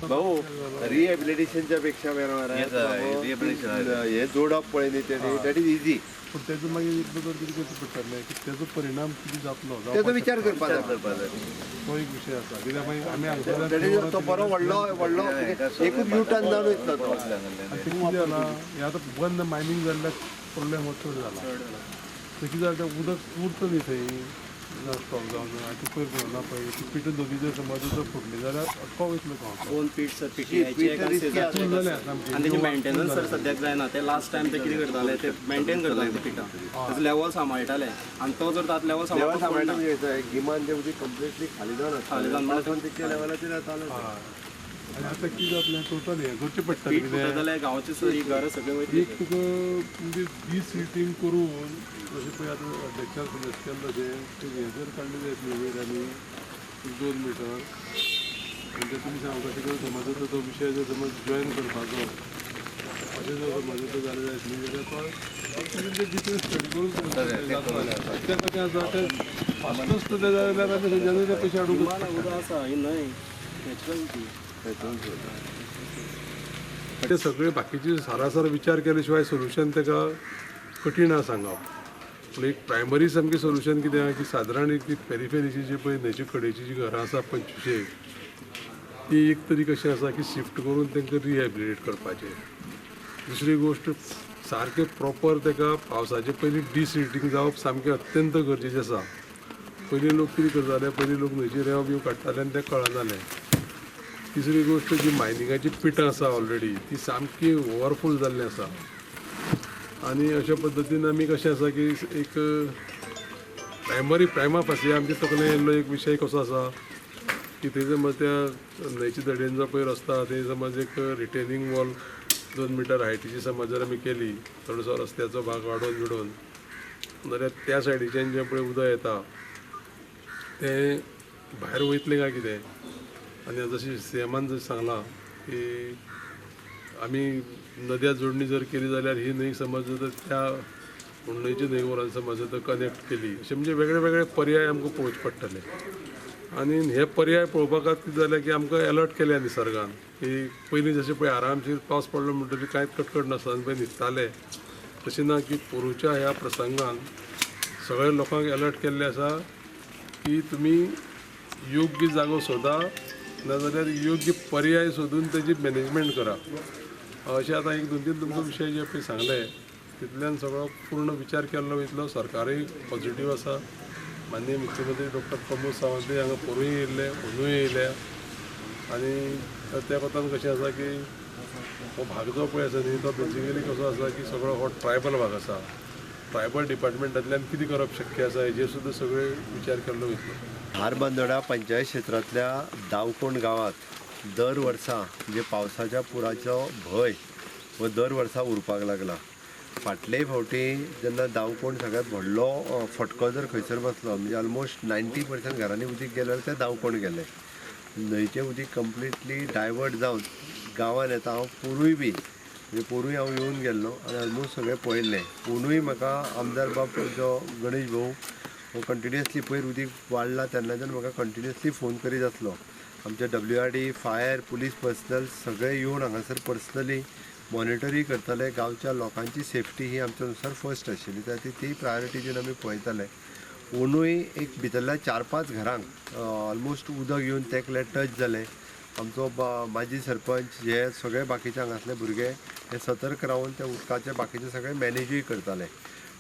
भाऊ, रिहॅबिलिटेशनच्या पेक्षा हे जोडप पळय न्ही तेणी, that is easy. पूण तेजो मागीर एक बदल कितें करचें पडटलें की तेजो परिणाम कितें जातलो तेजो विचार करपाक जाय. तो एक विशय आसा, कित्याक मागीर आमी That is तो बरो व्हडलो व्हडलो एकूच युटर्न जावन वयतलो तो. आनी तें कितें जाला, हें आतां बंद मायनींग जाल्ल्याक प्रोब्लेम हो चड जाला. तें कितें जालें, तें उदक उरता न्ही थंय स्टॉक जावन, आनी ती पयर पळोवना पळय ती पिटून दोगी जर समज जर फुटली जाल्यार अटको वयतलो गांव. दोन पीट सर, पीटीआयचे एक आनी सेजाचे एक जालें आसा. सामकें. आनी तेजें मेंटेनन्स सर सद्याक जायना. ते लास्ट टायम ते कितें करताले, ते मेंटेन करताले ते पिटां, तेजो लेवल सांबाळटाले आनी तो जर तात लेवल लेवल सांबाळटा सांबाळटा म्हणजे कशें, गिमान तें उदीक कंप्लिटली खाली जावन खाली जावन म्हणल्यार पावसान तितक्या लेवलाचेर जातालें. आनी आतां कितें जातलें, टोटल हें करचें पडटलें. पीट कितें फुटत जाल्यार गांवचे सर ही घरां सगळीं वयतली. एक तुका म्हणजे डिसिल्टींग करून, जशें पळय आतां अध्यक्षान सजेस्ट केलें तशें तें हें जर काडलें जायत न्ही वयर आनी एक 2 मिटर, म्हणजे तुमी सांगता तशें करून समज जर तो विशय जर समज जॉयन करपाचो अशें जर समज जर जालें जायत न्ही जाल्यार तो डिटेल स्टडी करून जातलो. तें कशें आसा, तें फास्टच तें जाल्यार आमी खंयच्यानूय ते पयशे हाडूंक. गिमान उदक आसा, ही न्हंय नॅचरल ती. ते सगळे बाकीचे सारासार विचार केले शिवाय सोल्युशन ताका कठीण आसा सांगप. पूण एक प्रायमरी सामकें सोल्युशन कितें आहा की सादारण एक ती पेरिफेरीची जी पळय न्हंयचे कडेची जी घरां आसा 25 एक, ती एक तरी कशें आसा की शिफ्ट करून तांकां रिहॅबिलिटेट करपाचें. दुसरी गोश्ट, सारकें प्रॉपर ताका पावसाचे पयलीं डिसिल्टींग जावप सामकें अत्यंत गरजेचें आसा. पयलीं लोक कितें करताले, पयलीं लोक न्हंयची रेंव बिव काडटाले आनी तें कळनासलें. तिसरी गोश्ट, जी मायनिंगाची पिटां आसा ऑलरेडी, ती सामकी ओवरफूल जाल्ली आसा. आनी अशा पद्दतीन आमी कशें आसा की एक प्रायमरी प्रायमा फासी आमच्या तकलेन येयल्लो एक विशय कसो आसा की थंय समज त्या न्हंयच्या धडेन जो पळय रस्तो आहा, थंय समज एक रिटेनिंग वॉल 2 मिटर हायटीची समज जर आमी केली, थोडोसो रस्त्याचो भाग वाडोवन बिडोवन जाल्यार त्या सायडीच्यान जें पळय उदक येता तें भायर वयतलें काय कितें. आनी जशें सीएमान जशें सांगलां की आमी नद्या जोडणी जर केली जाल्यार ही न्हंय समज जर त्या हुंडयची न्हंय व्हरोन समज जर कनेक्ट केली, अशें म्हणजे वेगळे वेगळे पर्याय आमकां पळोवचे पडटले. आनी हे पर्याय पळोवपा खातीर कितें जालें की आमकां एलर्ट केल्या निसर्गान की पयलीं जशें पळय आरामशीर पावस पडलो म्हणटकीर कांयच कटकट नासता आनी पळय न्हिदताले, तशें ना की पोरूंच्या ह्या प्रसंगान सगळ्या लोकांक एलर्ट केल्लें आसा की तुमी योग्य जागो सोदा, नाजाल्यार योग्य पर्याय सोदून तेजी मॅनेजमेंट करा. अशें आतां एक दोन तीन तुमकां विशय जे पळय सांगले, तितल्यान सगळो पूर्ण विचार केल्लो वयतलो. सरकारूय पॉझिटीव आसा. माननीय मुख्यमंत्री डॉक्टर प्रमोद सावंतूय हांगा पोरूंय येयल्ले, अंदूय येयल्या. आनी त्या कोतान कशें आसा की हो भाग जो पळय आसा न्ही, तो बेजिकली कसो आसा की सगळो हो ट्रायबल भाग आसा. ट्रायबल डिपार्टमेंटांतल्यान कितें करप शक्य आसा हेजेर सुद्दां सगळे विचार केल्लो वयतलो. धारबांदोडा पंचायत क्षेत्रांतल्या दावकोण गांवांत दर वर्सा म्हणजे पावसाच्या पुराचो भंय हो दर वर्सा उरपाक लागला. फाटले फावटी जेन्ना दावकोण सगळ्यांत व्हडलो फटको जर खंयसर बसलो, म्हणजे ऑलमोस्ट 90% घरांनी उदीक गेलें जाल्यार तें दावकोण गेलें. न्हंयचें उदीक कंप्लिटली डायवर्ट जावन गांवांत येता. हांव पोरूय बी, म्हणजे पोरूय हांव येवन गेल्लो आनी ऑलमोस्ट सगळें पळयल्लें. पोनूय म्हाका आमदार बाब जो गणेश भाऊ हो कंटिन्युअसली पयर उदीक वाडला तेन्नाच्यान म्हाका कंटिन्युअसली फोन करीत आसलो. आमचे डब्ल्यूआरडी, फायर, पुलीस पर्सनल सगळे येवन हांगासर पर्सनली मॉनिटरूय करताले. गांवच्या लोकांची सेफ्टी ही आमच्या नुसार फर्स्ट आशिल्ली, त्या खातीर ती प्रायोरिटी दिवन आमी पळयताले. अंदूय एक भितरल्या चार पांच घरांक ऑलमोस्ट उदक येवन तेकले, टच जालें. आमचो माजी सरपंच हे सगळे बाकीचे हांगासले भुरगे हे सतर्क रावन त्या उदकाचे बाकीचे सगळे मॅनेजूय करताले.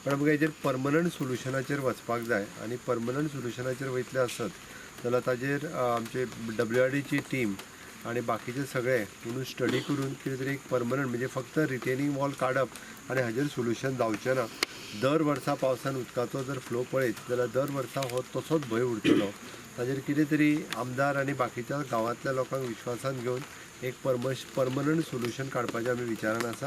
पण आमकां हेजेर परमनंट सोल्युशनाचेर वचपाक जाय आनी परमनंट सोल्युशनाचेर वयतले आसत जाल्यार ताजेर आमचे डब्ल्यूआरडीची टीम आनी बाकीचे सगळे म्हणून स्टडी करून कितें तरी एक परमनंट, म्हणजे फक्त रिटेनिंग वॉल काडप आनी हाजेर सोल्युशन जावचें ना. दर वर्सा पावसान उदकाचो जर फ्लो पळयत जाल्यार दर वर्सा हो तसोच भंय उरतलो. ताजेर कितें तरी आमदार आनी बाकीच्या गांवांतल्या लोकांक विश्वासान घेवन एक परमनंट सोल्युशन काडपाचें आमी विचारान आसा.